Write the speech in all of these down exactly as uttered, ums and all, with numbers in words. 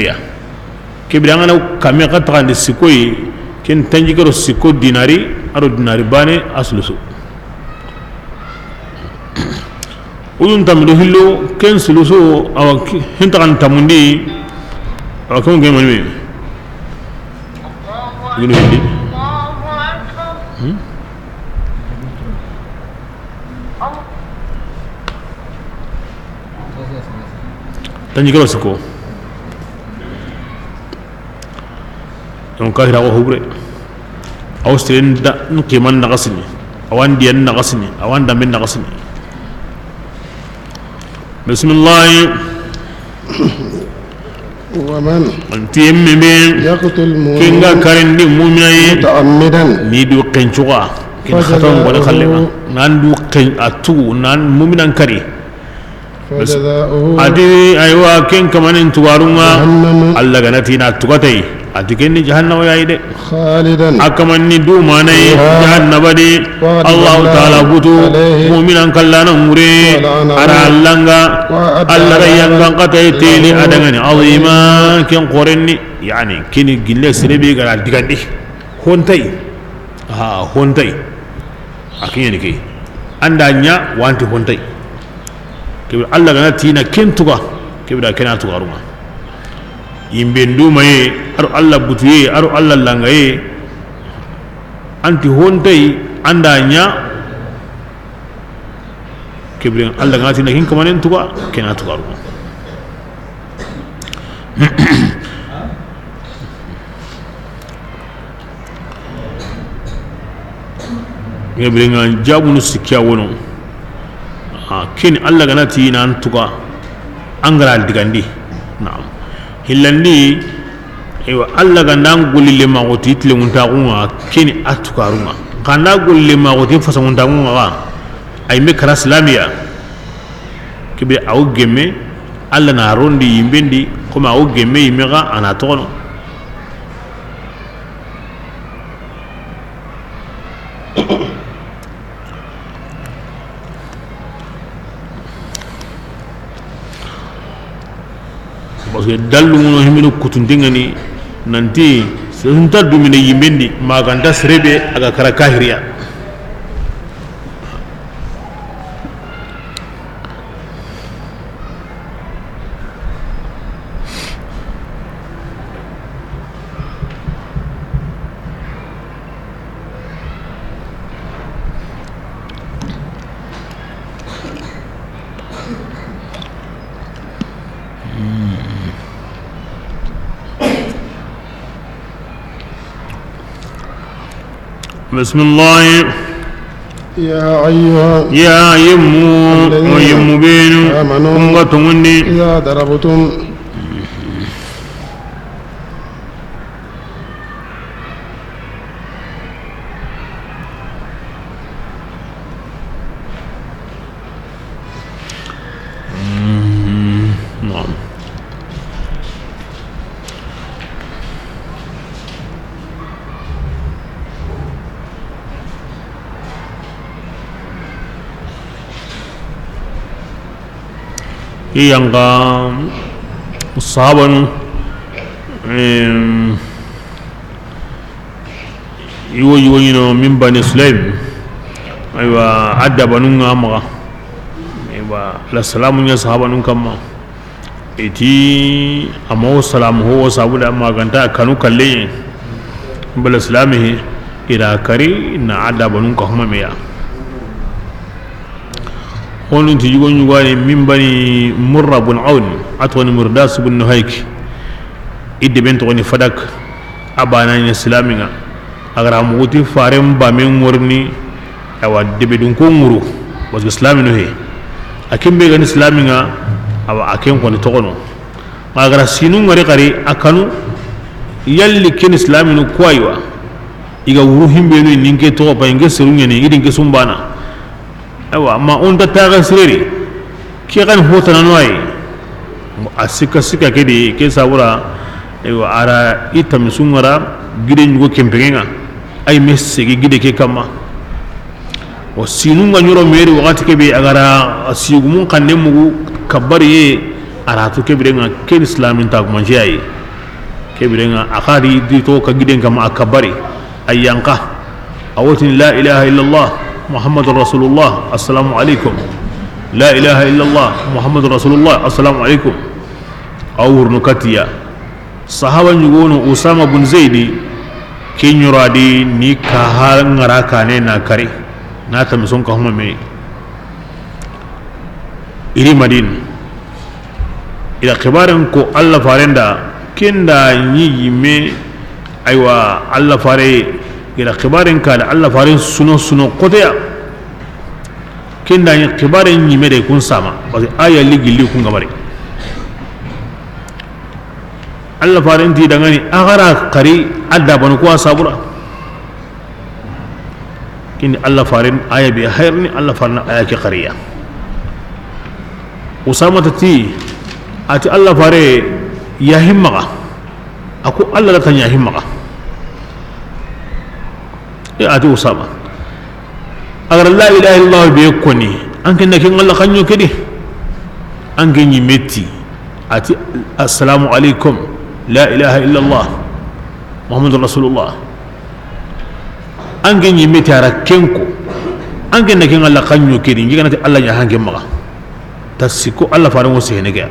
Ya. Ke bire an ga na kame xa taxandi sikko yi, ken tanjikke do sikko dinari, a do dinari baane a sulusu. Wujunu tammu do hillo, ken sulusu, awa, ki-, hin taxan tammundi, awa, ken ŋa mani me. Wujunu hilli. Hmm? Tanjikke do sikko. Donc, ka hira ko hubre. Aw siren da n qiman naxasini. Awan diyan naxasini. Awan damben naxasini. Bismillah. ومن Anti yemme be. يقتل مؤمنا Ken ga karendi mu'mina yi. متعمدا Ni du kencuga. Ken xaton gone xalle. فجزاؤه Nan du ken a tu, nan mu'minan kari. فجزاؤه Ati, aywa, ken kamanen tugarunga. جهنم Alla ga na ti na tugatay. Ati ken ni jahannama yayi de. خالدا A kaman ni du manay فيها jahannaba de. وغضب Allahu الله taala butu عليه mu'minan kallana ŋure. ولعنه Ara allanga. وأعد Alla ga له yangan katay teli عذابا adangani. عظيما Ken xorenni. Yani, kini gille sere be ga ra digandi. Hontay. Ha, hontay. A kiɲeni ke. Anda ɲa wanti hontay. Kebe Alla ga na ti na ken tuga. Kebe da ken a tugarunga. Yimben dumaye, aro Alla butuye, aro Alla langaye. Anti hontay, anda ɲa. Kebe Alla ga na ti na ken kamanen tuga, ken a tugarunga. Ŋebirenga jabunu sikkiya wono. A ken Alla ga na ti nan tuga, an ga ra digandi. Naam. Hillandi, aywa, Alla ga nda golli le maxo ti tilenŋuntaxunga, ken a tugarunga. Xa nda golli le maxo ti fasanŋuntaxunga, ay me kara silamiya. Kebe awo gemme, Alla na rondi yimbendi, comme awo gemme yimme ga a na toxono. Parce que dallu ŋono himino kutuntingani nanti, sunta dumine yimbendi, maganta serebe a ga kara kahiriya. بسم الله. يا أيها Ya yemmu, الذين o yemmu benu, آمنوا kun ga tongundi. إذا ضربتم مم. نعم. I yanqa sahabanu, em, Yugo, yugo ɲino min Bani Sulaym. Aywa, a dabanun ŋa maxa. Aywa, la salamu ɲa sahabanun kamma. I ti, a ma wo salamu ho wo sabu da, ma ganta kanu kalle. Bala salami he, i ra kari na a dabanun ka huma meya. Honun ti yugo ɲugani min Bani Murra bun Awn, a toxoni Murdas bun Nuhayk. I deben toxoni Fadak, a bana ɲa silami ŋa. A ga ra mugu ti faren bamen ŋorni, awa debe dun ko ŋuru, parce que silami no he. A ken be gani silami ŋa, awa a ken koni toxono. A ga ra sinu ŋari xari, a kanu, yalli ken silami no ko aywa. I ga wuru himbe no ninke toxo pa inke seru ɲani, i dinke sumbana. Awa, ma on ta taga sireri. Ke gan hotana no ay. A sika sika ke di, ke sabura. Aywa, a ra i tamisu ŋa ra, gide ɲugo kempenŋe ŋa. Ay me segi gide ke kamma. O sinu ŋa ɲoro meri waxati ke be a ga ra sigumun xanne mugu kabari ye. A ra tu ke biren ŋa ken islamin ta kuma njiyayi. Ke biren ŋa a xa ri di to ka giden kama a kabari. A yanqa. A wotini la ilaha illallah Muhammadur Rasulullah, assalamu alaikum. La ilaha illallah Muhammadur Rasulullah, assalamu alaikum. A wurnu katiya. Sahaba ɲugono Usama bun Zaydi, ke ɲoradi ni ka har ŋara kane na kari, na tamison ka huma me. Iri Madina. Ila xibaren ko Allah farenda, kenda ɲi yimme, aywa, Allah fare, ila xibaren ka da Allah faren suno suno koteya. Kenda ɲi xibaren ɲi me de kun sama, parce que aya ligi li kun gabari. Allah faren ti dangani a gara kari adda banu ko sabura. Kini Allah faren aya be hayr ni Allah faren aya ke qariya. Usama ta ti, ati Allah fare ya himmaga. Aku Allah la tanya himmaga. E ati Usama. Agar la ilaha illallah be koni, an ken da ken Allah kanyo kedi. An ken yi metti. Ati assalamu alaikum. La ilaha illallah. Muhammadur Rasulullah. An ke ɲimme ti a ra ken ko. An ke na ken Allah kanyo kedi, n jigana ti Allah ɲa hanke maxa. Ta siko Allah faren wo sehene ke.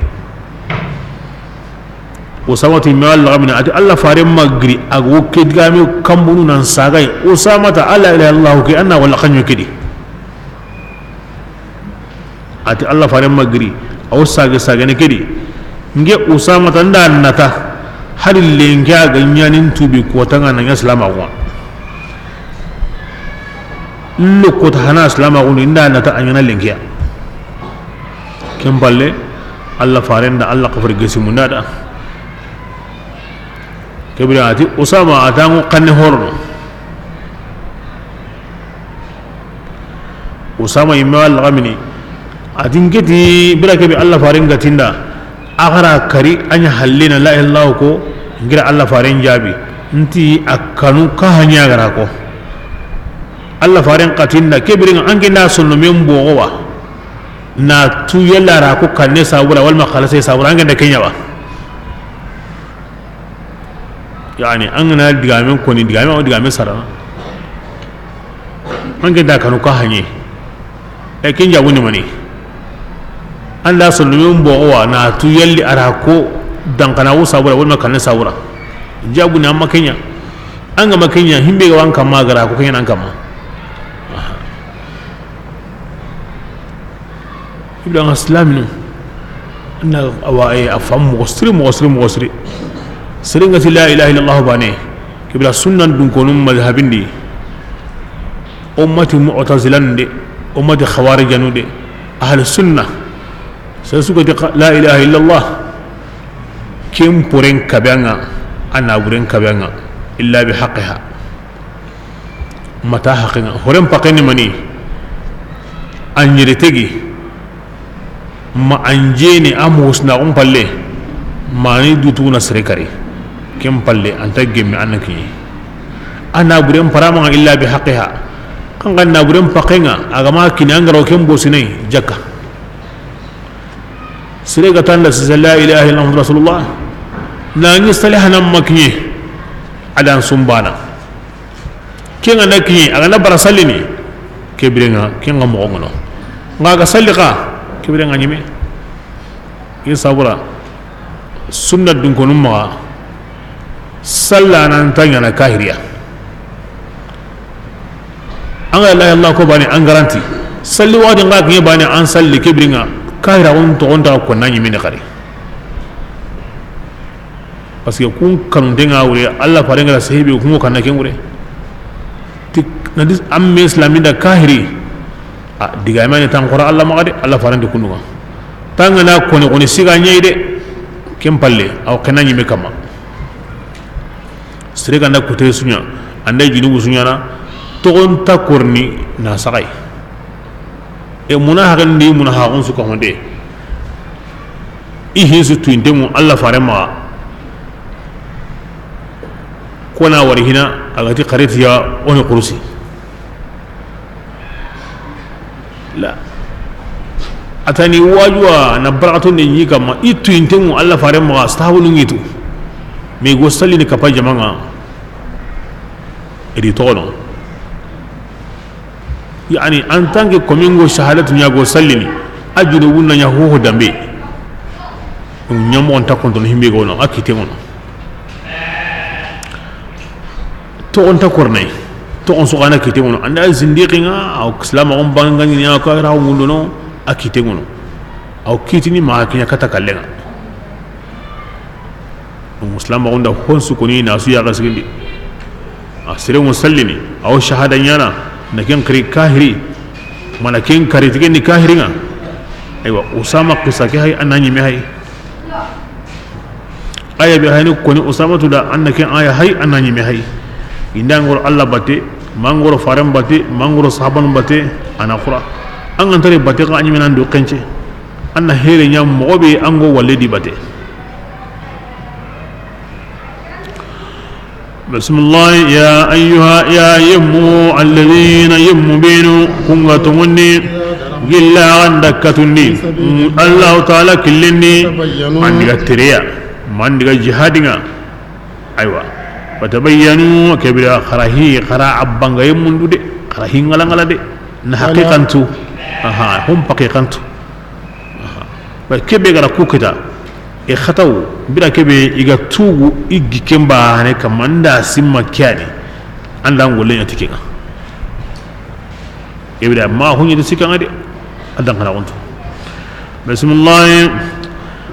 Usama ti me Allah gamina ati Allah faren ma giri a go ke digame kambunu nan sagay. Usama ta Allah ilaha illallah ke anna wala kanyo kedi. Ati Allah faren ma giri, aw sage sage ne kedi. Nge Usama ta nda nata, hari lenke a ga ɲanin tubi kota nga na ɲa silamaxu ŋa. Lo kota hana silamaxu ni nda nata a ɲana lenke ya. Ken palle, Allah faren da Allah kafar gesi munda da. Kebira ati Usama atangu kanne horono. Usama yimme wa laxamini. A ti n ke ti bira kebe Allah faren ga tinda. A xara kari a ɲa halle na la ilaha illallah ko, n gira Allah faren jaabi. N ti a kanu ka haɲa gara ko. Allah faren ka tinda, ke birin an ke nda sonno men bogo wa. Na tu yalla ra ko kanne sabura, walma xalase sabura, an ke nda ken ɲa wa. Yani, an ga na digamen koni, digamen, o digamen sarana. An ke da kanu ka haɲe. E, ken jabu ni mani. An da sonno men bogo wa, na tu yalli a ra ko dankana wo sabura, walma kanne sabura. Jabu ni amma ken ɲa. An ga ma ken ɲa, himbe ga wan kamma gara ko ken ɲa nan kamma. Aha. Ibra nga silaminu. Na awa, e, a fam moxo siri, moxo siri, moxo siri. Sere nga ti la ilaha illallah bane. Kibra sunnan dun konum madhabindi. Ummati mu'tazilan de, ummati khawarijanu de, ahli sunna. Sere su ga ti la ilaha illallah. Ken poren kabe ŋa, a na buren kabe ŋa, illa bi haqqiha. Mata haqen ŋa. Horen paxen ni mani? A ɲere tegi. Ma a n jene a mosnaxun palle. Mani dutu na sere kari. Ken palle, a nta gemme a na kiɲe. A na buren parama ŋa illa bi haqqiha. Kan ga na buren paxen ŋa, a ga ma kini an ga ro ken bosinai, jakka. Sere ga tanda sisa la ilaha illallah Muhammadu Rasulullah. Na ɲi salihana ma kiɲe. A dan sumbana. Ken ga na kiɲe, a ga na bara sallini. Ke biren ŋa, ken ŋa moxo ŋono. Nga ga salli xa, ke biren ŋa ɲime. Ke sabura, sunna dun konum maxa, salla nan ta ɲana kahiriya. An ga la ilaha illallah ko bane an garanti. Salli waxati nga kiɲe bane an salli ke biren ŋa, kahira on to on ta ko na ɲimini xari. Parce que kun kanunte ŋa wure, Allah fare nga la sehibe kun ŋo kanna ken wure. Ti, na dis amme islami da kahiri. A, digamani tan xora Allah maxa de, Allah faren ti kundu ŋa. Tanga na koni koni siga ɲeyi de. Ken palle, aw kena ɲime kamma. Sere ga na kute su ɲa, a nda junubu su ɲana, toxon ta korni na saxay. E muna haxen di, muna haxun su ka honde. I hinsu tuinte mu Allah fare maxa. Kona wari hina, a ga ti xaritiya, o ni xurusi. La. A tani wajuwa na barakatun de ɲi kamma, i tuyintenŋu Alla fare maxa, sahabunu ŋitu. Mais go sallini kapa jamaŋa. Edi toxono. Yani, en tant que komingo shahadatu ɲa go sallini, a junubun na ɲa hoho dambe. Ɲamoxon ta kontono himbe gono, a kite ŋono. Toxon ta kornay. Toxon su xana kite ŋono. Anda zindiqi ŋa, aw silamaxun bangani ɲa, ko raxu ŋundono, a kite ŋono. Aw kitini maxa kiɲa kata kallenŋa. Donc silamaxun da honsu koni na su yaxa sigindi. A sere ŋo sallini, aw shahada ɲana, na ken kari kahiri, mana ken kari tigeni kahiri ŋa. Aywa, Usama qissa ke hay, a na ɲime hay. Aya be hayni koni Usamatu da, a na ken aya hay, a na ɲime hay. Inda ngoro Alla batte, mangoro faren batte, mangoro sahabanu batte, a na xura. An ga ntare batte xa a ɲime nan do xence. A na here ɲa moxo be an go walle di batte. Bismillah, ya ayyuha, ya yemmu, alladhina yemmu benu, kunga tongondi, gilla anda katundi, Allahu Ta'ala killendi, mandiga tereya, mandiga jihadinga. Aywa. Fatabayyanu, kebira xarahi, xara abanga yemmundu de, xarahi ngalangala de. Na haqiqantu. Aha, hum haqiqantu. Ba kebe gara ku kita, e xataw, bira kebe i ga tugu, i gi kemba ne kamanda simma kiyani, anda ngole ɲa tikenga. E bira ma hunyi de sikanga de, adan kana onto. Bismillah.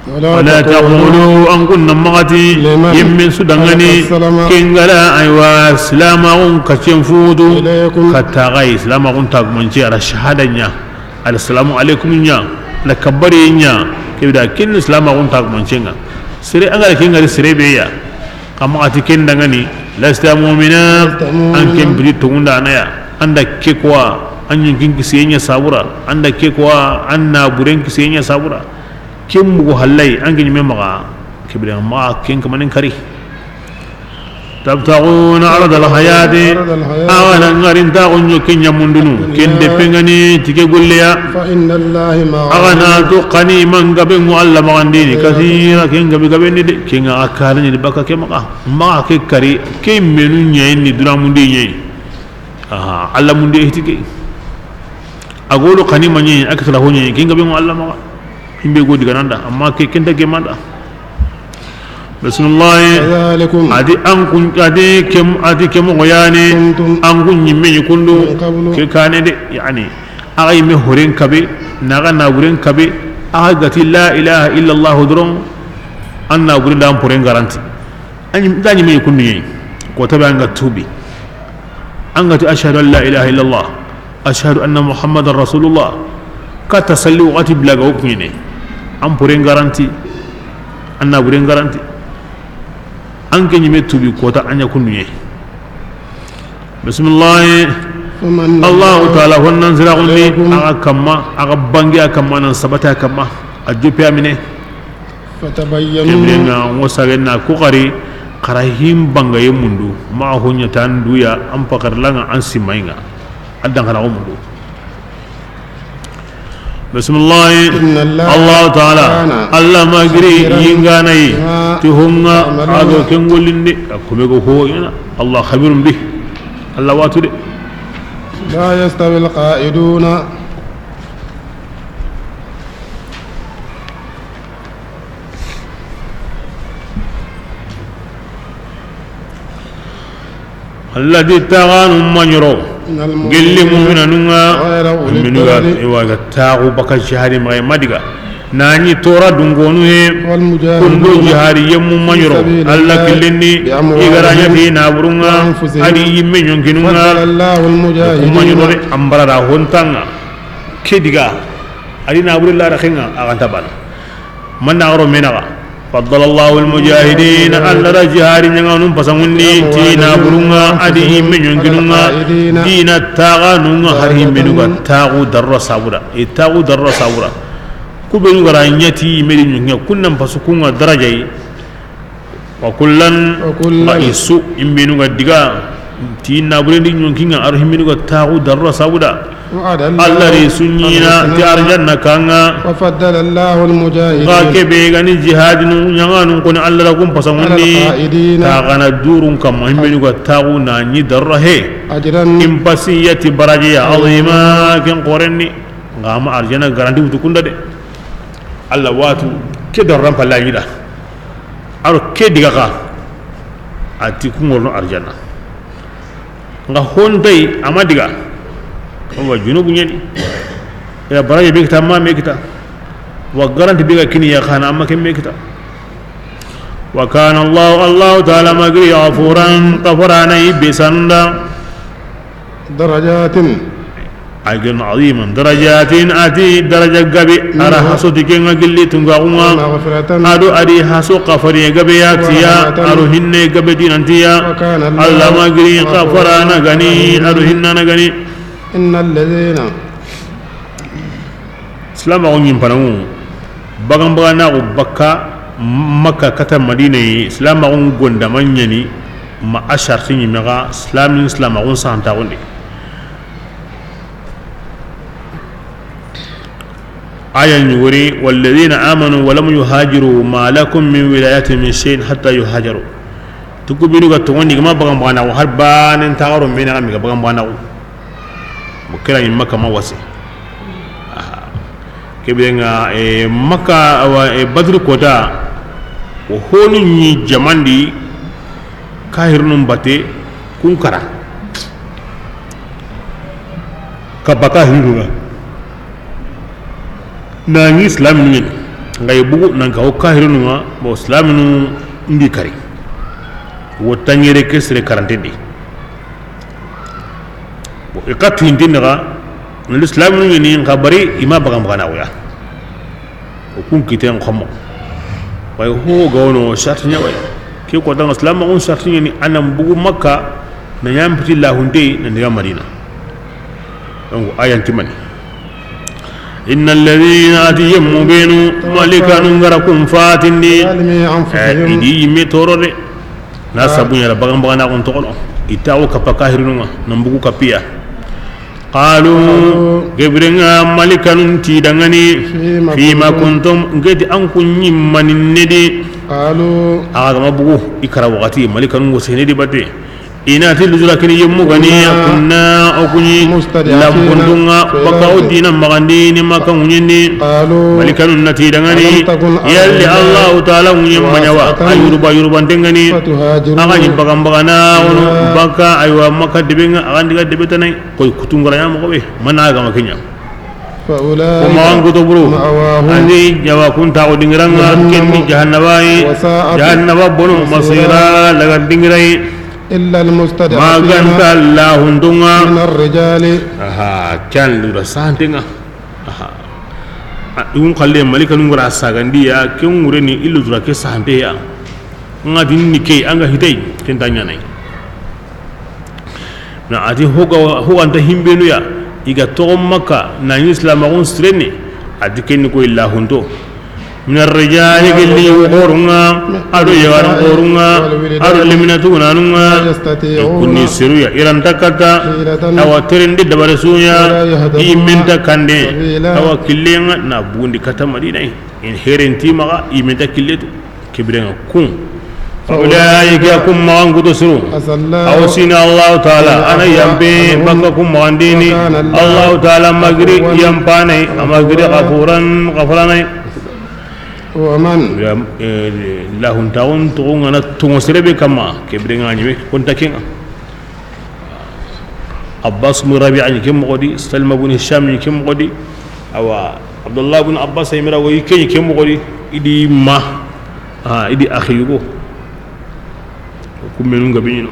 Wala taqulu, an kunna maxati, yemmen su dangani, kengala, aywa, silamaxun kacen futu, kataxay, silamaxun tagumance, ara shahada ɲa. Assalamu alaikum ɲa, na kabari ɲa, kebida ken silamaxun tagumancenga. Sere angara ken ngari sere be ya. Kama ati ken dangani, lasta mu'mina, an ken biri tongunda anaya. Anda ke kwa, an yinkin kisiye ɲa sabura. Anda ke kwa, an na buren kisiye ɲa sabura. Ken mugo hallay, an ken ɲime maxa, kebida maxa ken kamanen kari. Tabtaghuna aradal hayati, awa na ngarin taxu ɲo ke ɲamundunu, ken de pengani tike golleya. Awa na to kani man gabe ŋo Alla maxandini, kasira ken gabe gabe ni de, ken ga a kani ni baka ke maxa, maxa ke kari, ke menu ɲayini duramundi ɲayi. Aha, Alla mundi hiti ke. A golo kani maɲi, a kitala ho ɲayi, ken gabe ŋo Alla maxa. Himbe go digananda, amma ke kenta gemanda. Bismillah. Adi an kun, adi kem, adi kem goyani, an kun ɲimme ɲi kundu, ke kane de, yani. Aga yimme horen kabe, naga naburen kabe, aga gati la ilaha illallah doron, an naburen da an poren garanti. An ɲi-, da ɲimme ɲi kundu ɲi, ko tabe an ga tubi. An ga ti ashhadu an la ilaha illallah. Ashhadu anna Muhammadan Rasulullah. Ka tasalli wakati bilaga o kuɲene. An poren garanti. An naburen garanti. An ke ɲime tubi kota an ɲa kunduɲe. Bismillah. Allahu Ta'ala honnan siraxundi aga kamma, aga bangi a kamma, nan sabata a kamma, a jope a mine. Fatabayyanu. Kemrenga ngo sagenna ku xari, xara him bangaye mundu, ma ho ɲa tan duya, an pakarlanga an simayinga. Addan xara mundu. Bismillah. Allahu Ta'ala, Alla ma giri yinganayi, ti honga, ado kengolinde, a kome go ho ina, Allah khabirun bih. Alla watu de. La yastawi al-qa'iduna. Alladi taxanu maɲoro, gelli muminanunga, minuga, iwaga taxu baka jihadi maxa madiga. Nani tora dungonu he, kundo jihadi yemmu maɲoro, Alla killenni, igaraɲa di naburunga, adi yimme ɲonkinunga, ku maɲoro de, ambara da hontanga, kediga, adi naburi la raxenga, aganta bana. Manna garo menaga. Faddala Allahu al-mujahidin, Alla da jihadi ɲanganun pasangundi, ti naburunga, adi yimme ɲonkinunga, dina taxanunga, har himmenuga, taxu darra sabura, e taxu darra sabura. Kubenu gara ɲati yimme di ɲonkinga, kunnan pasu kunga darajayi. Wa kullan, wa kullan. Ba isu, imbenu ga diga, Ti naburendi ɲonkinŋa, a ro himmini ga taxu darra sabuda. وعد الله Alla ri suɲina ti الحسنى. Arjanna kanŋa. وفضل الله المجاهدين Ga kebe gani jihadinu ɲaŋanun koni Alla ra kun pasangundi. على القاعدين. Ta gana durun kamma himmini ga taxu na ɲi darra he. أجرا Impasiyati barajiya. عظيما. Ken korenni. Nga ma arjanna garanti wutu kunda de. Alla watu ke darran palla ɲida. A ro ke diga ka. A ti kun ŋorno arjanna. Nga hontay ama diga. Wa junubu ɲeni. Ya baraji be kita ma me kita. Wa garanti be ga kini ya xana ama ke me kita. وكان الله الله تعالى ma giri غفورا غفرانا يبسندا. درجات. Ajran aziman darajatin a ti daraja gabe. Ara haso ti kenŋa gilli tungaxunŋa. ومغفرة. A do a di haso kafariye gabe ya tiya. ورحمة. A do hinne gabe dinantiya. وكان الله Alla ma giri غفورا kafarana gani a do رحيما. Hinnana gani. إن الذين Silamaxu ɲimpanaŋu, bagan baganaxu bakka Makka kata Madina yi, silamaxu gondama ɲani ma a sarti ɲimexa, silamin silamaxun santaxundi. Aya ɲi wori, والذين آمنوا ولم يهاجروا ما لكم من ولايتهم من شيء حتى يهاجروا. Tuku binu ga toŋondi gama bagan baganaxu har banen taxaro mena ga miga bagan baganaxu. Mo kira ni Makka ma wase. Aha. Kebe nga, e, Makka awa, e, Badri kota. O honu ni jamandi kahirnun bate kun kara. Ka baka hiruna. Na ni islaminu ɲeni. Nga ye bugu nan ka o kahirinu nga, bo islaminu ndi kari. Wo tangere ke sere karante di. Bo i ka tuwinti naga, na islaminu ɲeni nka bari ima bagan bagana wuya. O kun kiten xomo. Way ho gawono sarti ɲa way. Ke ko danga islam on sarti ɲeni anan bugu Makka, na ɲam piti lahunde na ndiga Madina. Donc ayan timani. Innal ladhina ati yemmu benu malikanu ngara kun fatindi. ظالمي أنفسهم. Eh, idi yimme toro de. Na sabu ɲara bagan bagana kun tokono. Itawo kappa kahirinu nga, nan bugu kappiya. Qalu, gebirenga malikanun ti dangani, فيم fima كنتم. Kuntum, ngeti an kun ɲimmani nedi. قالوا. Aga gama bugu, ikara wakati, malikanun go senedi bate. Inati lujura kini yemmu gani, كنا kunna o kunyi, مستضعفين lampundunga, في الأرض. Baka o dina magandi, ni Makka ŋuɲindi. قالوا. Malikanun nati dangani, ألم تكن أرض الله. Yalli Allahu Ta'ala ŋuɲen maɲawa, واسعة. A yuruba yuruban tengani, فتهاجروا. Aga ni bagan bagana, wono, فيها. Baka, aywa, Makka debenga, aga ndiga debetanai. Koy kutungara ya moxo be, mana gama kenya. فأولئك Kuma an kuto buru. مأواهم Andi jawa kun taxu dingiranga, جهنم. Kenni jahannaba yi. وساءت Jahannaba bono مصيرا. Masira laga dingirai. إلا المستضعفين Maganta lahundunga. من الرجال. Aha, kyan lura santenga. Aha. A, igun kalle malika nungura sagandiya, ke ngure ni illu dura ke santeya. Nga dinni ke, anga hitay, kenta nyanai. Na ati hoga, hoganta himbenu ya, iga togo Makka, na ni islamagun sirene, ati kenni ko illa hunto. Min arrijali, gelli xorunga, ado yagar xorunga, ado lemina tugunanunga, kunni seruya, iran takata, awa terende dabare suya, i menta kande, awa killenga, na bundi kata Madina, in herenti maga, i menta killetu. Kibirenga kun. Fa ulaika, kum maxan kuto suru. Aw sina Allahu Taala, ana yampe baka kum maxan dini. Allahu Taala magiri yampane, amagiri gafuran, gafuranai. Wa man. Lahun taxun tuxu ngana tungo serebe kama, kibirenga ɲime, konta kenga. Abbas bin Rabi'a ni ke moxo di, Salma bin Hisham ni ke moxo di, awa, Abdullah bin Abbas ay mira wo i ke ni ke moxo di, idi ma, a, idi axi yugo. Ku menu nga biɲino.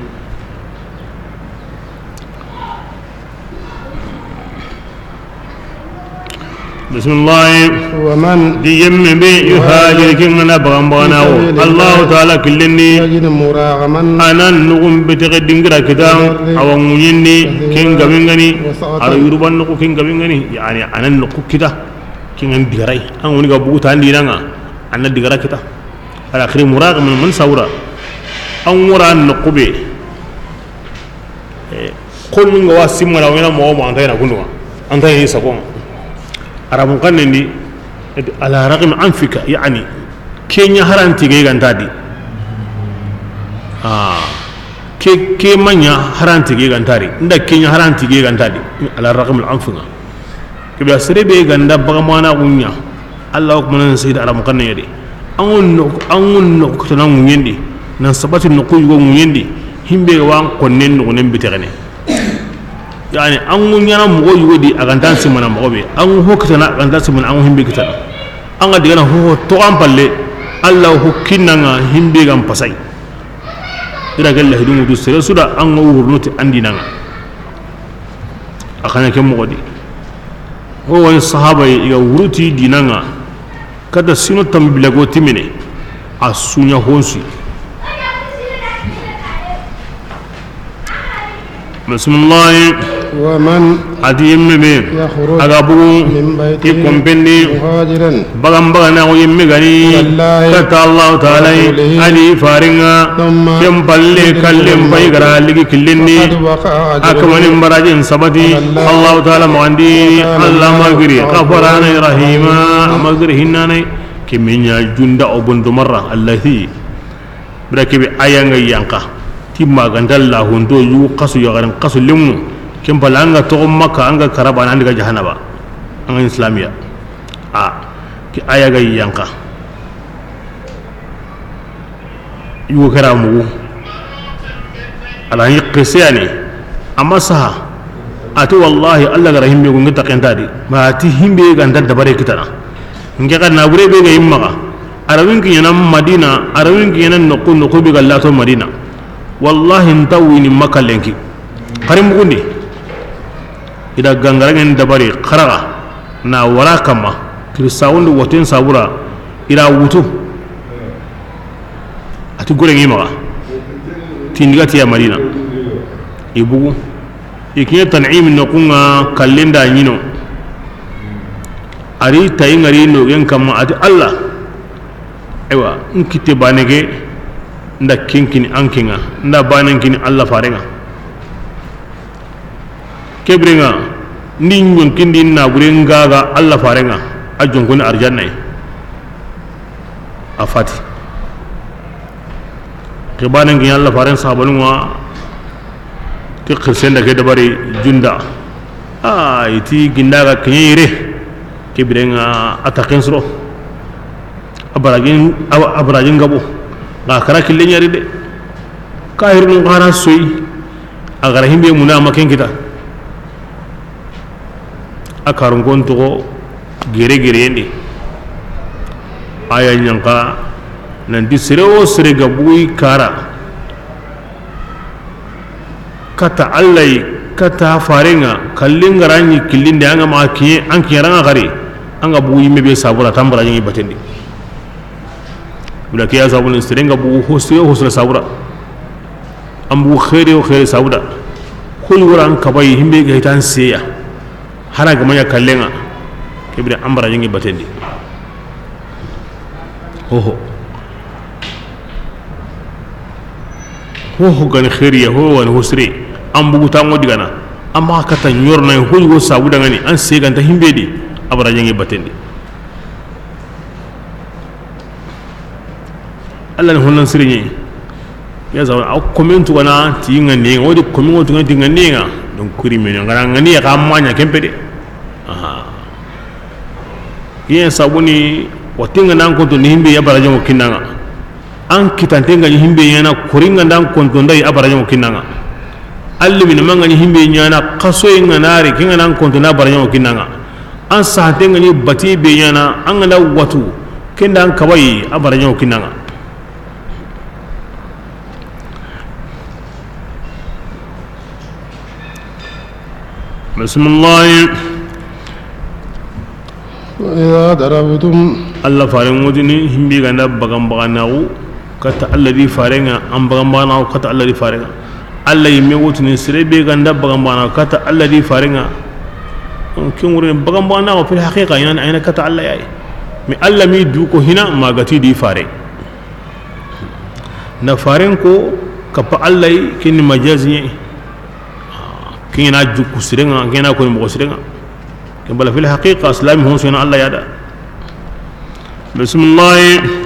Bismillah. Wa man. Di yemme be yuhajir, ke ngana bagan bagana wo. Allahu Taala killendi. Yajid muragaman. Anan nugum betege dingira kita. Awa ŋuɲindi. Ken gamingani. Ara yuruban nugu ken gamingani. Yani anan nugu kita. Ken ngani digarai. An woni ga bugu tandi nanga. Anan digara kita. Ala khiri muragaman man sawra. An wara nugu be. Xonnu nga wa simmana, wo ɲaana moxo moxo, an ta ɲaana kundu ŋa, an ta ɲaana i sago ŋa. Arabun xannen di, ala raqmi anfika, yani, ke ɲa haranti ge ga nta di. Ah, ke, ke ma ɲa haranti ge ga nta di. Nda ke ɲa haranti ge ga nta di. Ala raqmi anfika. Ke be sere be ga nda baga mana gunya. Allah ko manan sayyid Arabun xannen ya de. An ŋun no, an ŋun no ko tana ŋuɲen di. Nan sabati no ko yugo ŋuɲen di. Himbe wa konnen no nen bitegene. Yani, an ŋu ɲaana moxo yugo di, a ga nta simmana moxo be. An ŋu ho kitana, a ga nta simmana, an ŋu himbe kitana. An ga digana ho, ho to an palle, Allah ho kinna ŋa himbe ga n pasay. I ra gelle hidu ŋutu sere su da an ŋa wurnu ti an diina ŋa. A xa ɲa ke moxo di. Wo woni sahaba yi, i ga wurnu ti diina ŋa. Kata sino tambi bilago timene, a su ɲa honsi. Bismillah. ومن A ti yimme be, يخرج a ga bugu, من بيته i kompen di, مهاجرا bagan baga na ko yimme ga ni, إلى الله kata Allah Ta'ala, ورسوله a di faren ŋa, ثم ken palle يدركه kallen pay الموت ga ra ligi killen di, فقد وقع أجره a kamanin barajin sabati, على الله Allah Ta'ala maxan di, وكان Allah الله ma giri, غفورا غفرانا رحيما. A ma giri hinnanay. Ke me ɲa junda o bondo marra, allahi. Bira ke be aya nga yanqa. Ti ma ga nta lahunto yu xasu, yaxarin xasu lemu. Ken palle an ga toxo Makka, an ga karaba, an diga jahanaba. An ga islamiya. A, ke aya ga yanqa. Yugo ke ra mugu. Ala ni qisiyani. Amma saha. A ti wallahi, Allah ga ra himbe ko ngi ta kenta di. Ma a ti himbe ga nta dabare kitana. Nge ga na bure be ga yimma ga. Arawin ki ɲaana Madina, arawin ki ɲaana noqu, noqu be ga lato Madina. Wallahi, nta wini Makka lenki. Xarin bugundi. I da gangarangen dabari xaraga na wara kamma, kiri sawundi woten sabura, i ra wutu. A ti gore ngi maxa, ti n diga ti ya Madina. I bugu, i kiɲe Tan'im noqu ŋa, kallen da ɲino. A ri tayi ŋari nogen kamma, a ti Allah. Aywa, n kitte bane ke, n da ken kini an ke ŋa, n da banen kini Allah faren ŋa. Ke biren ŋa, n di ɲonkindi na bure n ga ga Allah faren ŋa, a jonkoni arjanna yi. A fati. Ke banen kini Allah faren sahabanun ŋa, ti xirisen da ke dabari junda. A, i ti ginda ga kiɲe yire. Ke biren ŋa a ta ken soro. A barajin, a, a barajin gabo. Ga kara kille ɲari de. Kahirun xara soyi. A ga ra himbe muna ma ken kita. A karun kon toxo gere gere yende. Aya ɲanqa nanti sere wo sere ga buyi kara. Kata Allah yi, kata faren ŋa, kallen ga ra ɲi killinde an ga ma kiɲe, an kiɲe ra ŋa xari, an ga bugu yimme be sabura, tambara ɲi batendi. Wala ke ya sabuni sere ga bugu ho sere ho sere sabura. An bugu xeeri wo xeeri sabuda. Xoyi wara an kabayi himbe ga hitan seya. Hara ga ma ɲa kallen ŋa. Ke bire an bara ɲi batendi. Hoho. Hoho gani xeeriya, hoho gani hosire. An bugu tango digana. Amma kata ɲorna hoyi wo sabu dangani, an seganta himbe di, a bara ɲangi batendi. Allah ni honnan siriɲe. Ya zawa, a komen tugana ti ŋa ne, o di komen o tugana ti ŋa ne ŋa. Donc kuri meno ngana ŋa ne ya ka manya kempe de. Aha. Yen sabuni, watinga nan konto ni himbe ya bara ɲango kinanga. An kitante nga ni himbe ɲana, koringa ndan konto ndai a bara ɲango kinanga. Alli min manga ni himbe ɲana, kaso nga nari kinga nan konto na bara ɲango kinanga. An sahante nga ni bati be ɲana, an ga na watu kenda an kabayi a bara ɲango kinanga. Bismillah. وإذا ضربتم Allah faren ŋotini himbi ganda bagan baganaxu kata Allah di farenga, an bagan baganaxu kata Allah di farenga. Allah yimme wotini sere be ganda bagan baganaxu kata Allah di farenga. Ken ŋure bagan baganaxu fil haqiqa ina, ina kata Allah yayi. Mais Allah mi du ko hina magati di fare. Na faren ko kapa Allah yi kini majaziye. Ken ŋa na jukku siren ŋa, ken ŋa na koni moxo siren ŋa. Ken bala fil haqiqa, silami hon sona Allah ya da. Bismillah.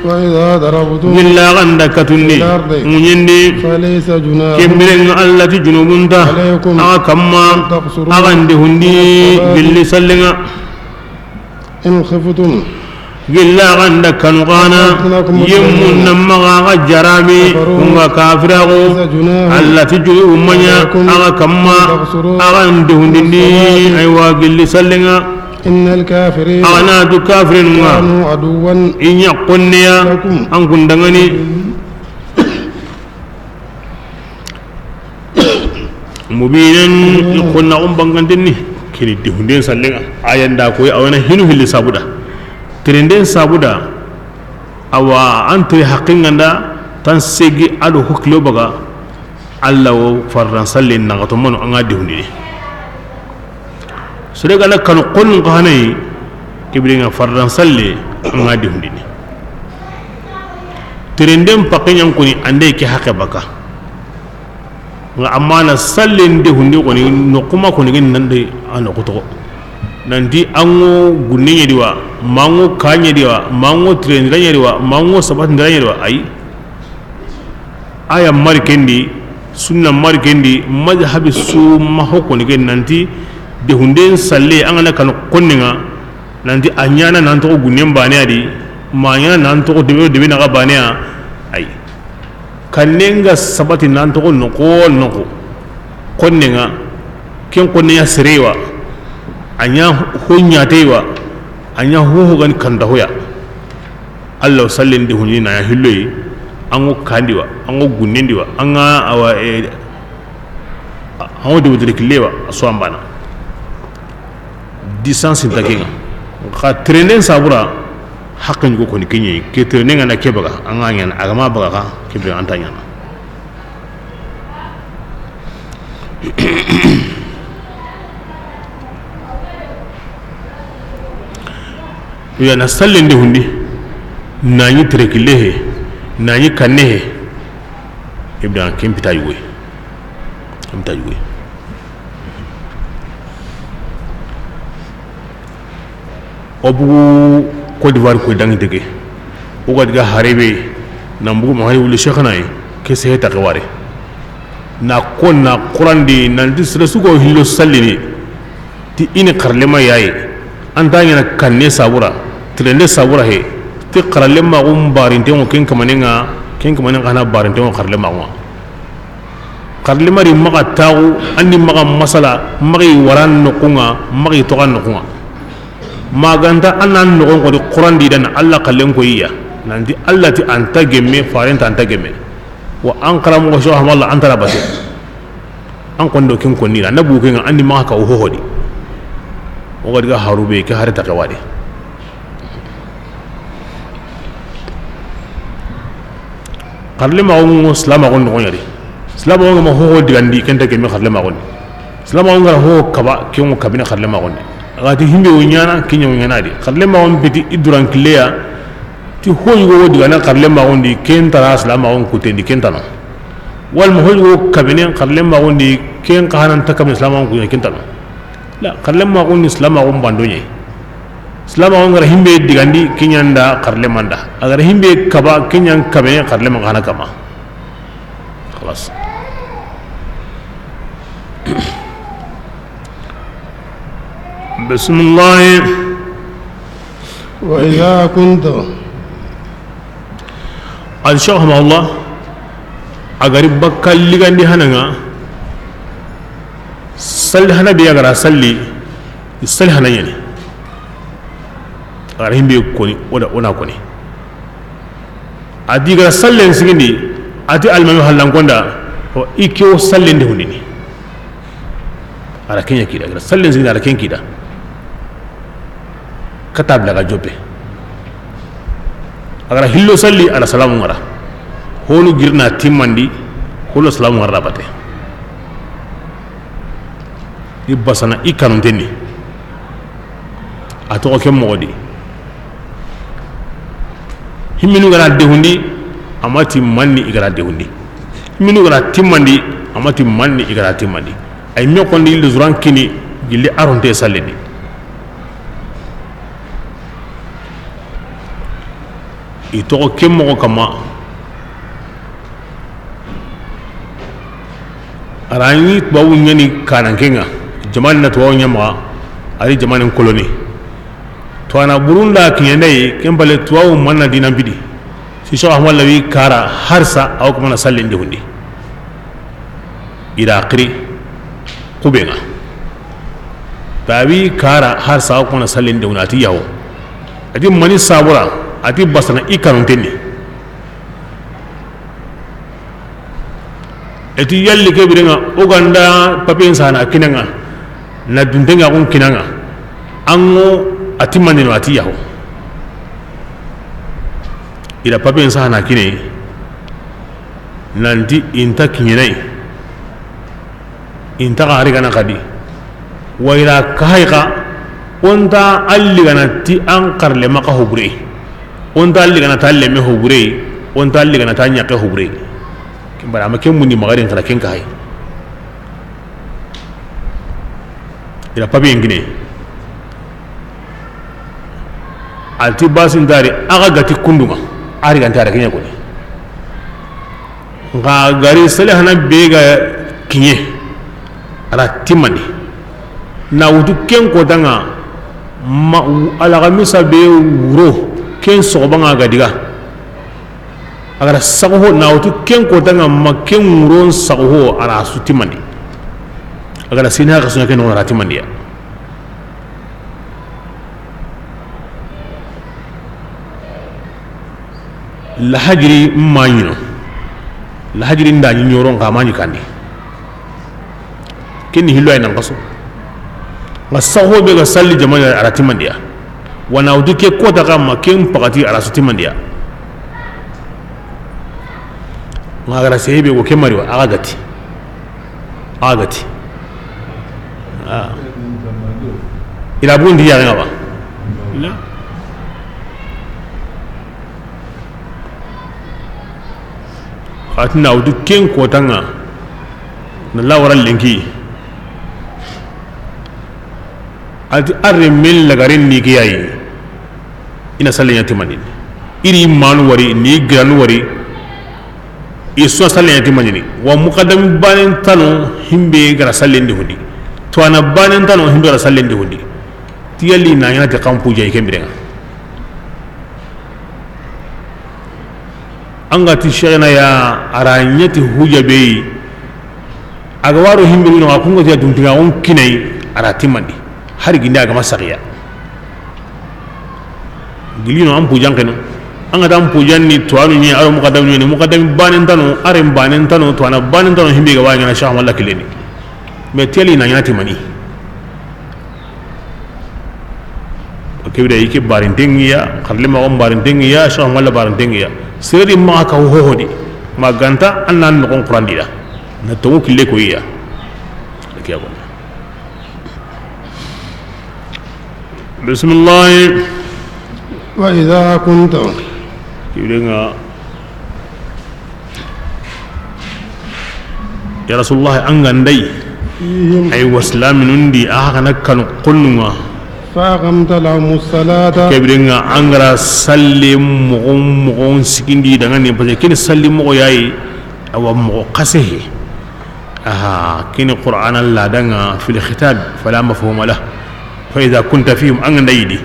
وإذا ضربتم Gilla ganda katundi, في الأرض ŋuñindi. فليس جناح Ken biren ŋa Allah ti junubun nta, عليكم axa kamma, أن تقصروا axa ndehundi, من الصلاة gilli sallen ŋa. إن خفتم Gilla ganda kanu xa na, أن يفتنكم yemmun الذين na maxa ga jarami, كفروا ku ŋa kafiraxu, فليس جناح Allah ti junubu ma ña, عليكم axa kamma, أن تقصروا axa ndehundindi, من الصلاة aywa, gilli sallen ŋa. إن الكافرين Axa na tu kafirin ŋa, كانوا عدوا i ña konneya, لكم an kun danŋani. Mubinan, i xonnaxun bangantenni. Keni dehunden sallen ŋa, a ya nda koy, a wa na hinu hilli sabuda, terenden sabuda. Awa, an tere haqqen ŋa nda tan segi a do hokilo baga. Allah wo farran sallen naxato mano, an ga dehundini. Sere ga na kanu xonnun xa na yi, ke biren ŋa farran salle, an ga dehundini. Terenden pakke ñan koni, an da ke haqqe baka. Nga amma na sallen dehundi koni, noqu ma koni ken nan de a noqu toxo. Nanti an ŋo gunne ña di wa, ma an ŋo ka ña di wa, ma an ŋo tirendira ña di wa, ma an ŋo sabatindira ña di wa, ayi. Aya mari ken di, sunna mari ken di, mazhabi su ma ho koni ken nanti, dehunden salle, an ga na kanu xonnen ŋa, nanti a ñaana nan toxo gunnen baane ya di, ma a ñaana nan toxo debe, debe naxa baane ya, ayi. Kannen ga sabati nan toxo noqu wo noqu, xonnen ŋa, ken xonne ya sere wa, a ña ho ñaate wa, a ña ho ho ga ni kanta ho ya. Allah sallen dehundi na ña hilloyi, an ŋo ka ndi wa, an ŋo gunnen di wa, an ga awa, e, an ŋo debe tere kille wa, a so an bana. Distance nta ken ŋa. Xa terenden sabura, haqqe ñugo koni ke ñi, ke terenden ŋa na ke baga, an ga ñaana, a ga ma baga xa, ke be an ta ñaana. Ya na sallen dehundi, na ñi tere kille he, na ñi kanne he. Ibda ken pita yuwe. Ken pita yuwe. O bugu Côte d'Ivoire koy dangi dege. O ga diga harebe, na bugu Mahali wuli Cheikhna yi, ke sehe taxe ware. Na ko na Qur'an di, nanti sere su go hillo sallini, ti i ni xarlema yayi, an ta ñaana kanne sabura, tirende sabura he, ti xarlema gum barintengo ken kamanen ŋa, ken kamanen xa na barintengo xarlema gum. Xarlema ri maxa taxu, an ni maxa masala, maxi waran noqu ŋa, maxi toxan noqu ŋa. Maganta an na noxon xo di Qur'an di da na Allah xallen ko yi ya. Nanti Allah ti an ta gemme, faren ta an ta gemme. Wa an xaramoxo so hamalla an ta ra bate. An xo ndo ken konni na, na bugu ken ŋa, an ni maxa ka wo ho ho di. O ga diga harube, ke hare taxe wade. Xarlemaxu ŋo silamaxu noxo ña di. Silamaxu ŋa ma ho ho digandi, ken ta gemme xarlemaxu ni. Silamaxu ŋa ra ho ho kaba, ken ŋo kabini xarlemaxu ni. A ga ti himbe wo ñaana, ken ña wo ñaana di. Xarlemaxu peti i duran killeya, ti ho yugo wo digana xarlemaxu ndi, ken ta ra silamaxu kutendi, ken ta no. Walma ho yugo kabini xarlemaxu ndi, ken xa hanan ta kabini silamaxu kutendi, ken ta no. La, xarlemaxu ni silamaxu bando ñe. Silamaxu ŋa ra himbe digandi, ke ña nda xarlema nda. A ga ra himbe kaba, ke ña kabe, xarlema xa na kama. Xalas. Bismillah. وإذا كنت Al Cheikh rahimahullah, a ga ri bakka ligandi hana ŋa, salli hana be a ga ra salli, salli hana ñani. A ga ra himbe koni, o da, o na koni. A di ga ra sallen sigindi, a ti almami hallankonda, o i ke wo sallen dehundini. A ra ken ña kida, a ga ra sallen sigindi, a ra ken kida. Kata bla ga joppe. A ga ra hillo salli, a ra salamu ŋa ra. Honu girna timmandi, holo salamu ŋa ra bate. I basana, i kanuntenni. A toxo ken moxo di. Himminu ga ra dehundi, a ma ti manni i ga ra dehundi. Himminu ga ra timmandi, a ma ti manni i ga ra timmandi. Ay me xondi yille zuran kini gilli aronte sallini. I toxo ke moxo kama. A ra ɲi tubabu ɲani kananke ŋa, jamani na tubabu ɲa maxa, a ri jamanin koloni. To a na burunda kiɲendayi, ken bale tubabu manna dinan bidi. Si Cheikh Ahmad Lawi kara harsa, aw kuma na sallin de hundi. I da xiri xube ŋa. Tabi kara harsa, aw kuma na sallin de hundi, a ti yawo. A ti mani sabura, a ti basana i kanuntenni. Eti yalli ke birenŋa, o ganda papiyen sana kinaŋa, na duntenŋa kun kinaŋa, ango a timmandino a ti yaho. I da papiyen sana kine, nanti i nta kiɲenayi, i nta xa rigana xadi. Wa i ra kahay xa, o nta alli gana ti an xarle maxa hobure. O nta alli gana ta lemme hobure, o nta alli gana ta ɲaxe hobure. Ken bara ma ken mundi maxarin xara ken kahay. I da papiyen kine. A ti basintari, a ga gati kundunŋa, a ri ganta a ra kiɲe koni. Nxa gari sele hana be ga kiɲe, a ra timmandi. Na wutu ken kotanŋa, ma, alaxamisa be wuro, ken soxobanŋa ga diga. A ga da saxo ho, na wutu ken kotanŋa, ma ken wuron saxo ho, a ra su timmandi. A ga da sina xa suna ken no a ra timmandiya. Lahajiri ma ɲino. Lahajiri nda ɲi ɲoron xa ma ɲi kandi. Ken ni hillo ay nan xaso. Nga saxo be ga salli jamaane a ra timandiya. Wana wutu ke kota xa ma ken paxati a ra su timandiya. Nga gara sebe ko ke mari wa a ga gati. A ga gati. Ah. Ila bundi ya nga ba. La. Atina wutu ken kotanŋa na lawara lenki. Ati arre men lagaren ni ke yayi. Ina sallen ya timandini. Iri manu wari, ni giranu wari. I suna sallen ya timandini. Wa muqaddam banen tano himbe gara sallen di hundi. To ana banen tano himbe gara sallen di hundi. Tiyali na yana te kampu jay kembirenga. An ga ti Cheikhna ya, a ra ɲa ti hujja be yi. A ga waro himbe no, a kunga ti a duntiga on kinai, a ra timandi. Hari ginde a ga ma saxiya. Gilino an pujan keno. An ga ta an pujan ni to anu ni, a ro muqaddam ni, muqaddam banen tano, a ren banen tano, to ana banen tano himbe ga wa ɲana Cheikh Malla kileni. Mais teli na ɲana timani. Kebire, i ke barintengiya, xarle ma on barintengiya, Cheikh Malla barintengiya. Seri ma ka ho ho di. Ma ganta an nan no Qur'an di da. Na to kille ko iya. Kiya ko. Bismillah. وإذا كنت. Kibire nga. Ya Rasulullah, an ga nda yi. فيهم. Ay wa silaminun di, a xa na kanu xonnunga. فأقمت لهم الصلاة. Kebire nga an ga ra salli moxo moxo sikindi dangani, parce que kini salli moxo yayi, awa moxo xasehe. Aha, kini Qur'ana la danga fil khitab, fala mafhuma lah. Fa idha kunta fihim, an ga nda yi di.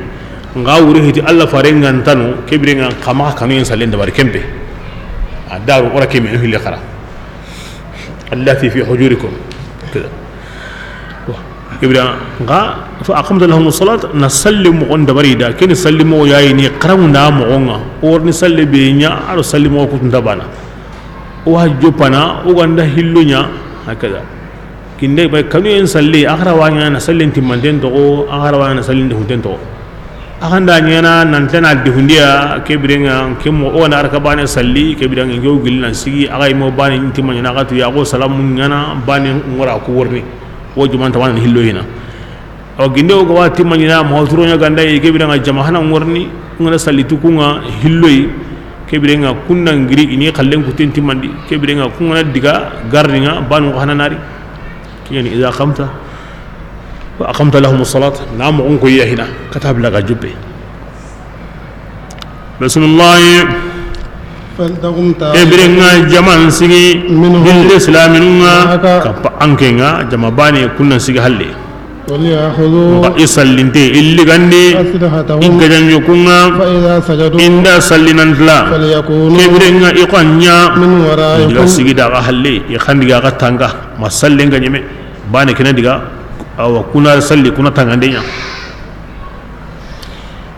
Nga wuri hiti Allah fare nga ntano, kebire nga xa ma kanu yen sallen dabari kempe. A daru ora keme no hille xara. Allati fi hujurikum. Kida. Kebire nga, fa aqamta lahum as-salat, na salli moxon dabari da, kini salli moxo yayi ni xaramunda moxonga. Or ni salli be ɲa, aro salli moxo kutunda bana. O wa joppana, o ga nda hillo ɲa, hakada. Kinde bay kanu yen salli, a xa ra wa ɲana na sallin timmanten toxo, a xa ra wa ɲana na sallin dehunten toxo. A xa nda ɲana nan tana dehundiya, kebire nga, ke mo, o na arka bane salli, kebire nga, ngew gilli nan sigi, a xa yi mo bane timma ɲana, a xa tu ya ko salamu ɲana, bane ngora ko worni. O juman tawana hillo hina. Awa ginde o ga wa timma ɲina, ma turo ɲa ganda yi, kebire nga jama hana ngorni, ngana salli tu kunga hilloyi, kebire nga kunna ngiri ini xallen kutin timmandi, kebire nga kunga na diga garni nga banu hana nari. Yani, idha qamta wa aqamta lahumu salat, na moxon ko yahina kata bila ga juppe. Bismillah. فلتقم طائفة Ke biren ŋa jaman sigi منهم gilli silaminun ŋa, معك kappa anke ŋa, jama bane kunna sigi halle. وليأخذوا Nka i sallinte, i ligandi, أسلحتهم i gajanɲokun ŋa, فإذا سجدوا inda sallinantila. فليكونوا Ke biren ŋa i xo a ɲa, من ورائكم diga sigi da ga halle, i xandi ga ga tanga, ma sallen ga ɲeme. Bane kena diga, awa, kuna salli, kuna tangande ɲa.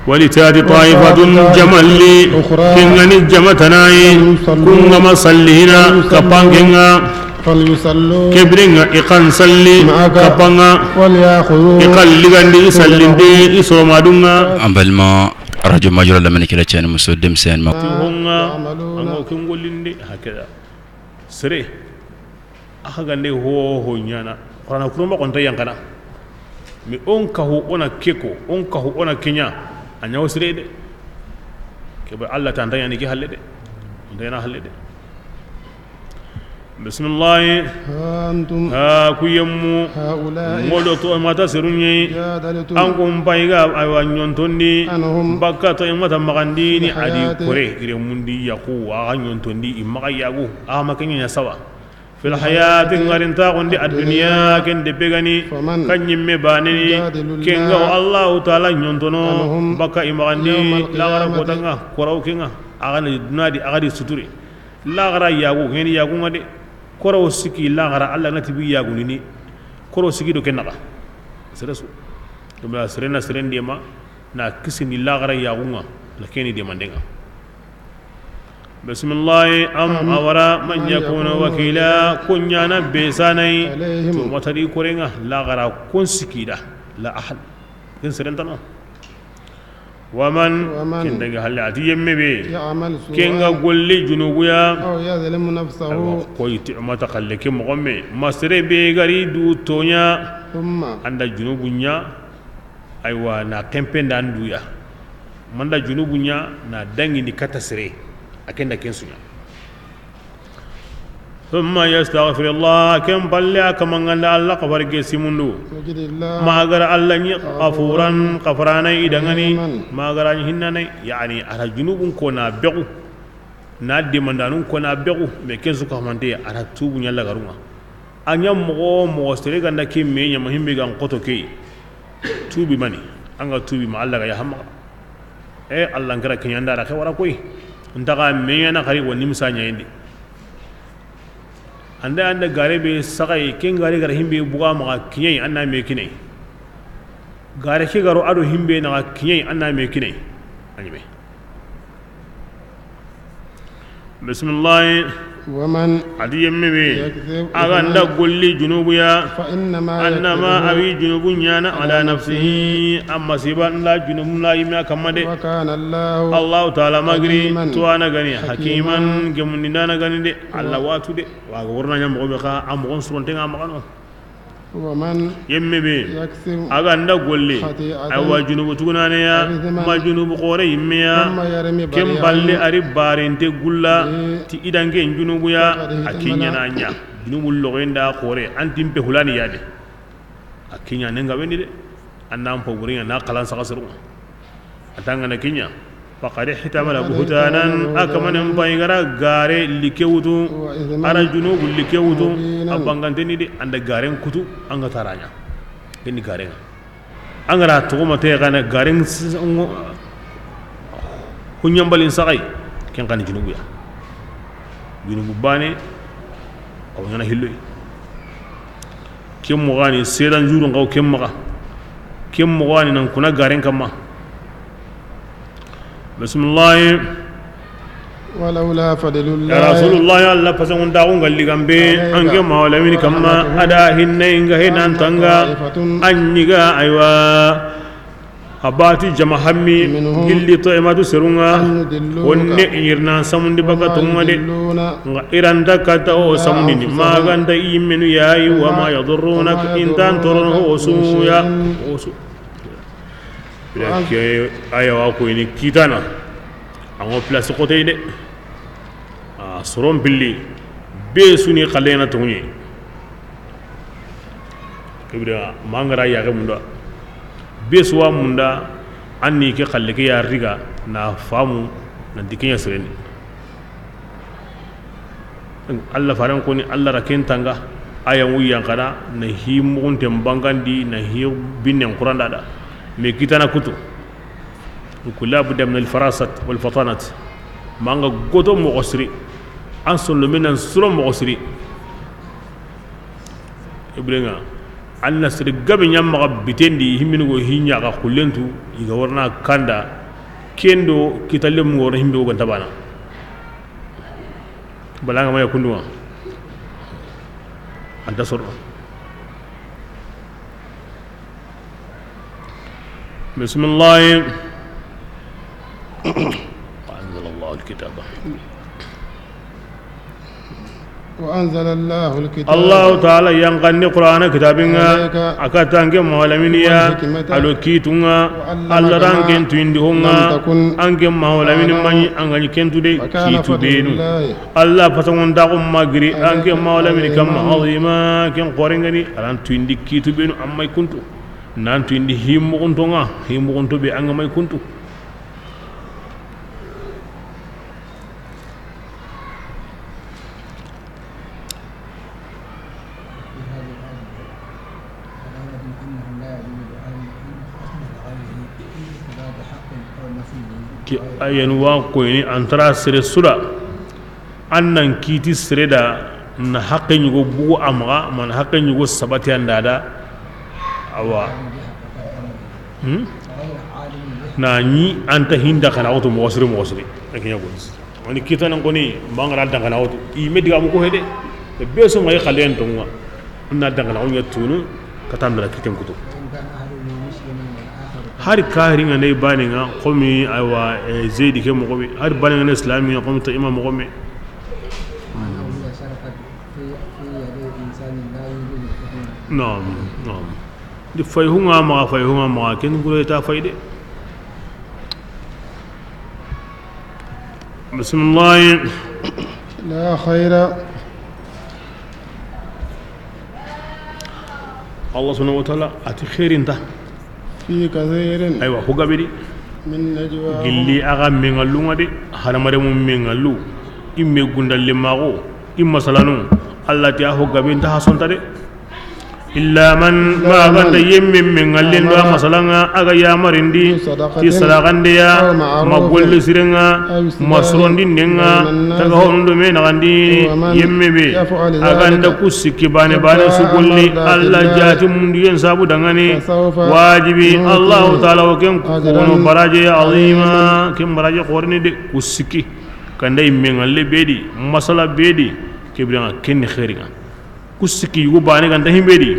ولتأت طائفة jamalli, أخرى ke ŋa ni jama tana yi, لم يصلوا kun ga ma salli hina, فليصلوا kappa anke ŋa. فليصلوا Ke biren ŋa i xa na salli معك kappa ŋa. وليأخذوا I xa na ligandi i sallinte, i soromadun ŋa. An balima radio Majura lamini kila cɛni muso denmisɛnnin ma. Ti ho ŋa, يعملون an ŋa o ke ŋollinde, hakada. Sere. A xa gande ho ho ɲana. Qur'ana kurunba xo nta yanqana. Mais o n kahu o na ke ko, o n kahu o na ke ɲa, a ɲa wo sire de. Ke ba Allah ta nta ɲaana ke halle de. Nta ɲaana halle de. Bismillah. ها أنتم Ha ku yemmu. هؤلاء Ŋo do to mata serun ɲi. جادلتم An kun payi ga, aywa, ɲontondi. عنهم Bakka to mata maxandini في الحياة adi kore. Ire mundi yaku, a xa ɲontondi, i maxa yagu. A ma ke ɲa sawa. في الحياة ŋarintaxundi الدنيا ken de be ga ni, فمن kan ɲimme baneni, يجادل الله ken ga wo Allahu Taala ɲontono, عنهم bakka i maxandi, يوم القيامة laxara kota ŋa, koraw ke ŋa, a ga na duna di, a ga di suture. Laxara yagu, ŋeni yagu ŋa de, koraw sikki laxara, Allah na ti bi yagunini, koraw sikki do ken naxa. Sere su. Kemla sere na sere ndema, na kisindi laxara yagu ŋa, na keni demande ŋa. Bismillah, am أم awara man من يكون وكيلا, kun ɲaana be sanai, عليهم to matari korenga, laxara kun sikki da, la ahad, ken seren tano. Waman, ومن ken daga halle, a ti yemme be, يعمل سوءا ken ga golli junubu ya, أو يظلم نفسه awa, koy ti mata xalle ke moxo me, ma sere be ga ri du toɲa, ثم an da junubu ɲa, aywa, na kempe nda an du ya. Manda junubu ɲa na dangini kata sere. A ken da ken su ɲa. ثم يستغفر الله, ken palle a kamanganda Allah xafari ke simundu. يجد الله Ma gara Allah ɲi غفورا xafuran, xafarana i dangani, رحيما Ma gara ɲi hinnanai, yani, a ra junubun ko na bexu. Na demandanun ko na bexu, mais ken su ka xamante, a ra tubu ɲa lagarunga. A ɲa moxo, moxo sere ganda ke me ɲa ma himbe gan xoto ke. Tubi mani, an ga tubi ma Allah ga ya hamaxa. E Allah n kara kiɲa nda ra ke wara koy. Ntaga me ɲana xari woni misa ɲayindi. Anda anda gare be saxay, ken gare gara himbe buga maxa kiɲay, anna me kinay. Gare ke garo ado himbe naxa kiɲay, anna me kinay. Anime. Bismillah. ومن A di yemme be, يكسب a ga nda إثما golli junubu ya, فإنما annama يكسبه a wi junubu ɲana على ala نفسه. Nafsihi, amma siba nda junubu nda yimme a kamma de. وكان الله Allahu Taala ma giri, عليما tuwana gani, حكيما. Hakiman, gemundi ndana gani de, Allah watu de. Wa ga worna ɲa moxo be xa, a moxon suronte nga maxano. ومن Yemme be, يكسب a ga nda golle, خطيئة aywa, junubu tugunane ya, أو إثما ma junubu xore yimme ya, ثم يرم ken بريئا palle a ri barente gulla, به ti idanke junubu ya, فقد a kiɲa احتمل na ɲa. Junubu loxo nda xore, an timpe hulani ya de. A kiɲa ne nga wendi de. Annan poguriya na xalan saxa surunga. A tangana kiɲa. Faqad ihtamala buhtanan, a kamanen pay gara gare like wutu, وإثما a ra junubu like wutu, مبينا. A banganteni de, anda garen kutu, anga taraɲa. Keni garen. Angara togoma te gana garen s-, s-, ngo-, hunyambalin saxay, ken kan junubu ya. Junubu bane, aw ɲana hilloy. Ken moxani seedan jurun xaw ken maxa. Ken moxani nan kuna garen kamma. Bismillah. ولولا فضل الله Ya Rasulullah, Allah pasangun taxu ngalli gambe, عليك anke mawlamini kamma, ورحمته ada hinne inga henan tanga, لهم طائفة anyiga aywa. Abati jama hammi منهم gilli Taimatu serunga. أن يضلوك Wonne iɲirna samundi baka وما tonga de. يضلون Nga iranta kata o إلا samundi أنفسهم maganta imenu yayi, وما وما يضرونك وما intan يضرونك torono من osu ya. شيء. Osu. Bila ke aya wa ko ini kitana. Ango place ko tey de. A soron billi. Be suni xalena tonye. Ibrahima mangara yaxe munda, be suwa munda, an ni ke xalle ke ya riga na famu, na dikenya sereni. Allah faran koni, Allah ra ken tanga, aya wu yankana, na hi mugunten bangandi, na hi binnen quranda da. Me kitana kutu. Kula budda min al-farasat wal fatanat. Manga goto moxo siri. An sondomen nan suro moxo siri. Ibrenga, an na sere gabe ɲa maxa bitendi, himmini go hiɲa ga xullentu, i ga warna kanda, kendo kitalle mu woro himbe o ganta bana. Balanga maya kunduma. Anta soro. Bismillah. Wa anzala Allahu al-kitaba. وأنزل الله الكتاب. Allahu taala yanqandi Qur'ana kitabinga, عليك a katta anke mahalaminiya, والحكمة a do kitunga, وعلمك Allah ran ما ken tuyindi honga, لم تكن anke mahalamini تعلم maɲi angani kentu de, وكان kitu فضل benu. الله Allah patongon dago magiri, anke عليك mahalamini kamma, عظيما. Azima, ken qorengani, aran tuyindi kitu benu amma kuntu. Nan tuyindi himuguntonga, himugunto be anga mai kuntu. Ke ayan wa koyni antara sere sura. An nan kiti sere da na haqqe ɲugo bugu amaga, man haqqe ɲugo sabati andada. Awa. Hmm? Na ɲi anta hinda kana woto moxo siri moxo siri. Akin ya ko. Woni kitana koni mangara dankana woto. I me diga mu ko hede. Be so may xalen tonga. Na dankana wonya tunu katandara kiten kutu. Hari kahiri nga ne bani nga komi aywa, eh, Zeydi ke moxo be. Hari bani nga ne islami nga komi ta imam moxo me. Naam, naam. Di fay hunga maxa, fay hunga maxa, ken gure ta fay de. Bismillah. لا خير. Allah subhanahu wa ta'ala ati khairin ta. في كثير. Aywa, ho gabe di. من نجواهم. Gilli a ga mengalunga de, hadamare mu mengalu. Imme gundalle maxo, imma salanu. Allah ti a ho gabe nta hasonta de. Illa man, ma ganta yemme men ngallen do a masalanga a ga yamarindi ti sadaqandeya, ma golle sirenga, ma sorondindenga, taga honundo me naxandi. Yemme be a ganda ku sikki bane bane su golli Allah jati mundiyen sabu dangani. Wajibi Allahu taala wo ken kono baraje azima, ken baraje xorini de. Ku sikki kanda yimme ngalle be di, masala be di, kebiranga kenni xeringa. Ku sikki yugo bane ganta himbe di,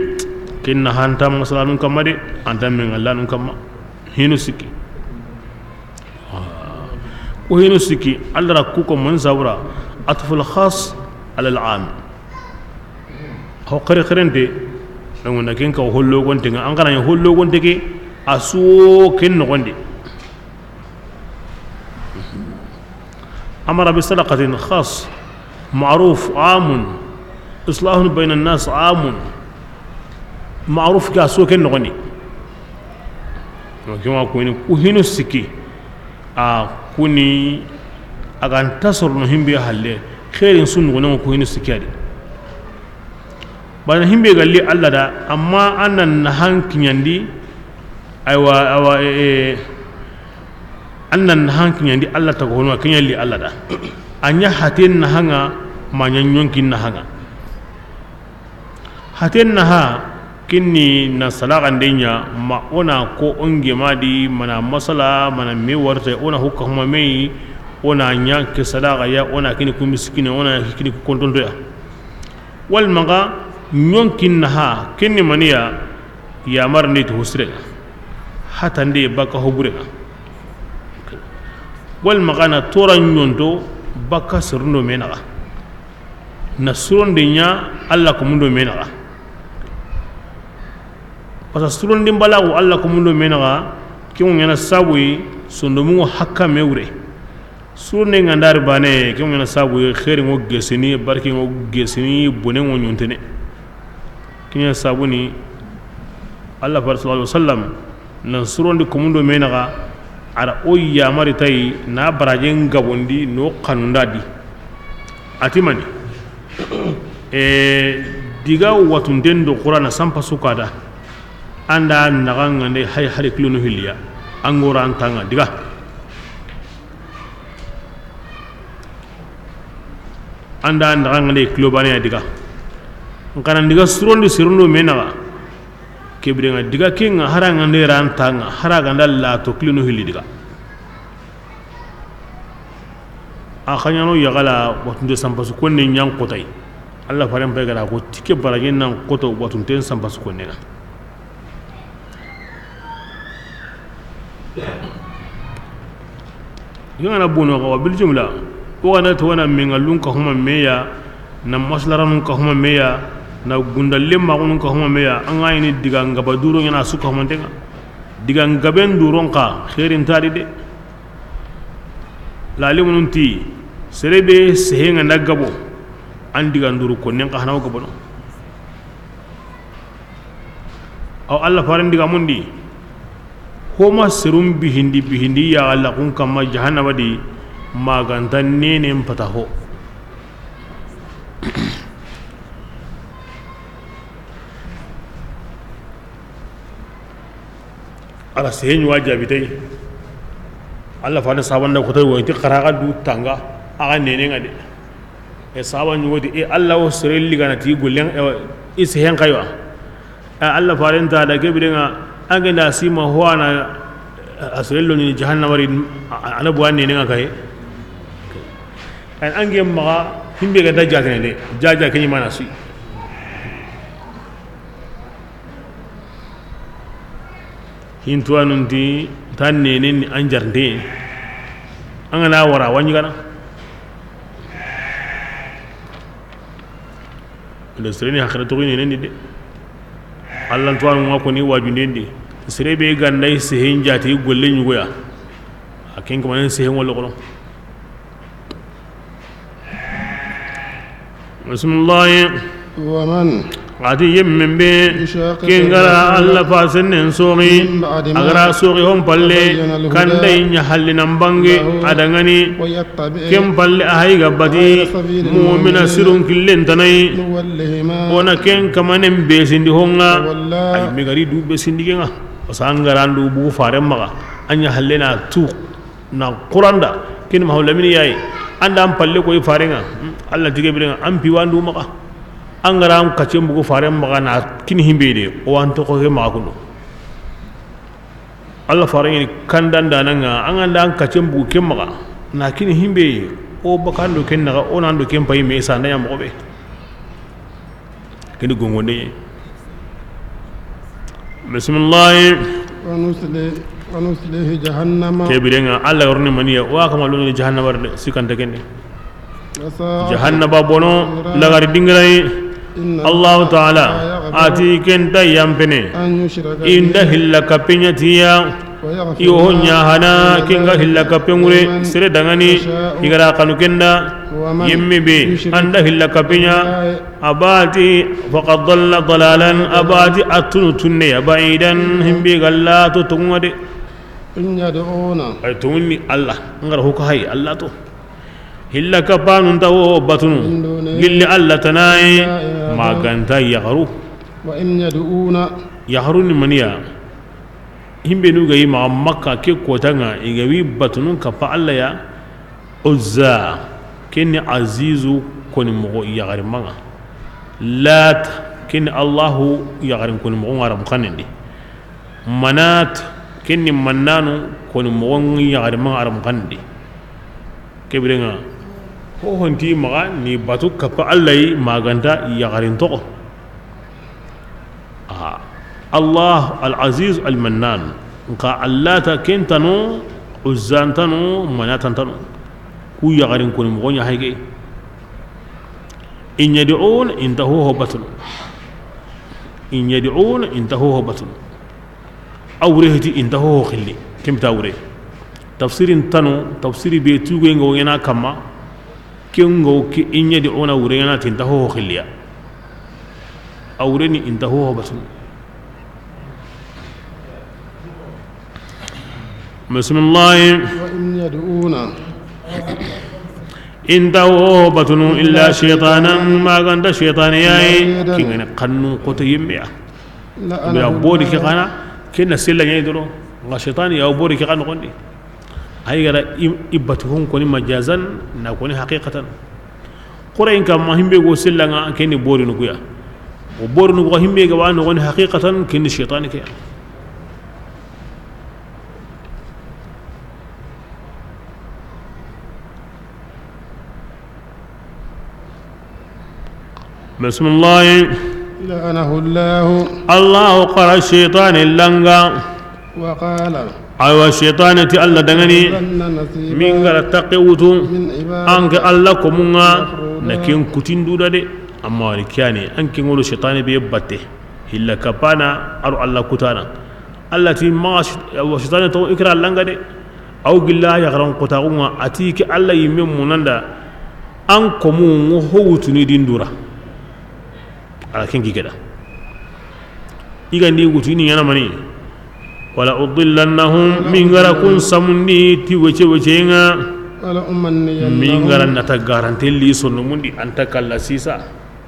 ken na hanta masalanun kamma de, anta mengallanun kamma. Hinu sikki. Ko hinu sikki, Allah ra ku ko man sabura, atful khas ala al am. Ho xere xerente, nangu na ken ka hollo gonte nga, an kana hollo gonte ke, asu ken no gonde. أمر بصدقة خاص، معروف عام، إصلاح بين الناس عام. Ma'ruf ga so ken noxoni. Kema koni ku hinu sikki. A kuni a ga nta sorono himbe halle. Xeerin sun noxono ku hinu sikki adi. Bana himbe galli Allah da, amma an nan na hankiɲandi. Aywa, aywa, e, e, an nan na hankiɲandi Allah taga hono, kiɲalli Allah da. A ɲa haten na hanga, ma ɲa ɲonkin na hanga. Haten na ha, kinni na salaxande ɲa, ma o na ko o ngema di, mana masala, mana me warte, o na hukka huma meyi, o na ɲa ke salaxa ya, o na kini ku miskine, o na kini ku kontonto ya. Wala maxa ɲonkin na ha, kenni maniya, yamar ndi to husrenga. Hatande baka hoburenga. Wala maxa na tora ɲonto baka serundo menaxa. Na suronde ɲa Allah ko mundo menaxa. Parce que surondi mbalaxu Allah ko mundo menaxa, ke ŋo ɲana sabuyi, sondomu ŋo hakka me wure. Surne ŋa ndari bane, ke ŋo ɲana sabuyi, xeeri ŋo gesini, barki ŋo gesini, bone ŋo ɲontene. Ke ɲa sabuni, Allah fare sallallahu alaihi wasallam nan surondi komundo me naxa, a ra o yamari tayi na barajen gabondi no kanunda di. A ti mani, e, diga watunten do Qur'ana sampa sukada, anda naxangande hay hari kilono hilliya, angora antanga diga. Anda naxangande kilo baneya diga. Nkana diga surondi serundo me naxa. Kebirenga diga kenga harangande rantanga haraganda la to kilono hilli diga. A xañano yaxala watunde sampasu konne ñan xotay. Allah faren pay gara ko tike barañen nan xoto watunten sampasu konnenga. Yogana bono xawa bil jumla. Wogana to wana mengallun ka huma meya, na maslaranun ka huma meya, na gundallen maxunun ka huma meya, an ga yini diga ngaba duro ñana su ka humantenga. Diga ngaben duron ka xerin tadi de. Lalimunun ti, sere be sehenga na gabo, an diga nduru konnen ka hanaw gabono. Aw Allah faren diga mundi, homa serum bihindi bihindi ya Allah kun kamma jahannaba di, maganta nenen pata ho. Ala sehe ñuwa jabi tay. Allah fane sabanda ko tay woyti xaraga du tanga aga nene nga de. E saba ñuwoti e Allah o sere ligana ti gollen, e, i sehen kaywa. E Allah faren ta da kebirenga angenda sima hoana a sere lo ni jahannama ri, ana bo nene nga kay. An ange maga himbe ga da jatene de jaja kenyi mana sui. Hintuwanun ti tan nenen ni an jarnte. An gana wara wañi gana. Ndo sere ni hakira to nenen ni de. Allah tuwanu nga ko ni wajunden di. Sere be ganda i sehen jati golle ñugoya. A ken kamanen sehen wala kono. Bismillahi. ومن A ti yemmen be يشاقق kengara الرسول Allah fasennen soxi من بعد ما a gara soxi hon palle تبين له الهدى kanda i ña hallinan bange له a dangani ويتبع ken palle a hayga bati غير سبيل المؤمنين mumina sirun killen tanayi نوله ما ona ken kamanen besindi honga تولى ay megari du besindi kenga. Parce que an gara ndu bugu faren maxa a ña hallena tu na Quranda kini maha lamini yayi. Anda an palle koy farenga, Allah tige birenga an piwandu maxa. An gara an kacce mbugu faren maxa na kini himbe de o an to ko ke maxa kuno. Allah faren ni kandan dananga an anda an kacce mbugu ke maxa na kini himbe o bakando ken naga o nando ken pay me sa ndanya mo be. Kini gongonde. Bismillah. ونصله ونصله جهنم Kebirenga Allah yorni maniya wa kama loni jahannama de sikanta kende. وساءت Jahannaba bono مصيرا lagari dingirai. إن الله Allahu Ta'ala لا يغفر ati kenta yampene. أن يشرك به Inda hilla kapenya tiya. ويغفر Iyo ما honya hana دون kinga ذلك hilla kapengure لمن sere dangani يشاء igara kanu kenda. ومن Yemme be يشرك anda hilla kapenya. بالله Abati faqad dalla dalalan abati atunu tunne ya ba'idan himbi galla to tunga de. إن يدعون Ay tunni Allah ngar huka hay Allah to. Hilla kapanu nta wo batunu من دونه gilli Allah tanaye إلا إناثا maganta yaxaru. وإن يدعون Yaxaru ni maniya. Himbe nu gayi maxa Makka ke kotanga igawi batunu kappa Allah ya. Uzza, kenni Azizu koni moxo yaxarimanga. Lat, kenni Allahu yaxarin koni moxo ŋa Arabu xannen di. Manat, kenni Mannanu koni moxo yaxarimanga Arabu xannen di. Kebirenga, ho honti maxa ni batu kappa Allah yi maganta yaxarin toxo. Ah, Allah al-Aziz al-Mannan. Nka Allata kentano, Uzzantano, Manatantano. Ku yaxarin koni moxo ɲa hayge. In yad'un inta hoho batunu. In yad'un inta hoho batunu. A wure heti inta hoho xilli. Kemta wure. Tafsirin tano, tafsiri be tugo nga wona kamma. Ken ŋa wo ke in yad'una wure ŋa na ti inta hoho xilliya. A wure ni inta hoho batunu. Bismillahi. وإن يدعون. I nta wo batunu illa shaytanan, ma ga nta shaytani ya yi. مريدا. Ken ga ni xannu xoto yimbe ya. لعنه الله. Ya bori ke xana, ken na sella ɲa yi doro. Nga shaytani ya bori ke xana noxondi. Ay ga ra i, i batu hon koni majazan, na koni haqiqatan. Qur'an kamma himbe go sella nga ken ni bori nugu ya. O bori nugu himbe ga wa noxoni haqiqatan ken ni shaytani ke ya. Bismillahi. لعنه الله. Allahu xa ra shaytani langa. وقال. Aywa, shaytani ti Alla danŋa ni, لأتخذن نصيبا. Min ga ra taqe wutu, من عبادك. An ke Alla komun ŋa, مفروضا. Na ken kutindu da de. Amma wari kiyani, an ke ŋolo shaytani be batte. Hilla kapana, aro Alla kutana. Alla ti ma sh-, wa shaytani to ikra langa de. Aw gilla ya garan kota ŋa, a ti ke Alla yimme munanda, an komu ŋo ho wutuni dindura. Ala ken ki keda. I ga ndi wutu i ni ɲana mani. ولأضلنهم, min ga ra kun samundi ti wece wece ŋa. ولأمنينهم. Min ga ra nata garante li sonno mundi anta kalla sisa.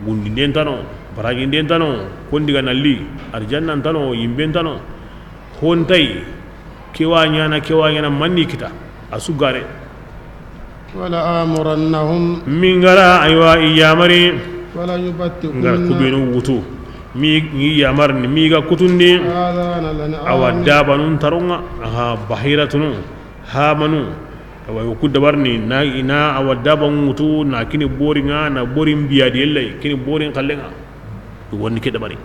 Gundi nden tano, baragi nden tano, kondi ga nalli, arjanna ntano, yimbe ntano. Hontai, kewa ɲana, kewa ɲana, manni kita, a su gare. ولآمرنهم. Min ga ra, aywa, i yamari. فليبتكن. N ga ra kubenu wutu. Mi, mi yamar ni, mi ga kutundi. آذان الأنعام. Awa dabanun taronga, aha, bahiratunu, hamanu. Awa, yo ku dabarni, na, ina, awa daban wutu, na kini boringa, na borin biyadi yellai, kini borin kallenga. Wonni ke dabari.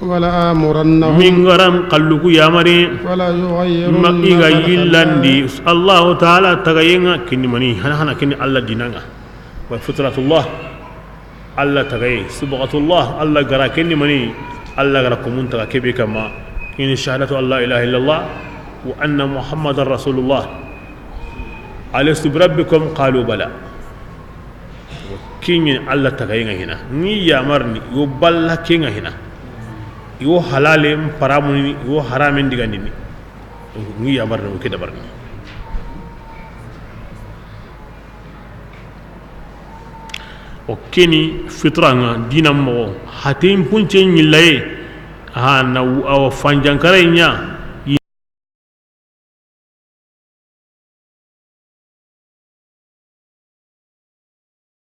ولآمرنهم. Min ga ra n kallu ku yamari. فليغيرن. Ma i ga خلق الله. Yillandi Allahu Taala tagayenga kinni mani, hana hana kinni Alla dinanga. Wa fitratullah. Alla tagaye, sibghatullah, Alla ga ra kinni mani, Alla ga ra komun taga kebe kamma. Kinni shahadatu an la ilaha illallah wa anna Muhammadan rasulullah. ألست بربكم؟ قالوا بلى. Kinni Alla tagayenga hina. Ni yamarni, yo balla kenga hina. Yo halale mparamuni, yo haramen digandini. Ni yamarni, o ke dabarni. O keni fitranga dina moxo. Hatin punce ɲillaye. Ha na awa fanjankara ɲa.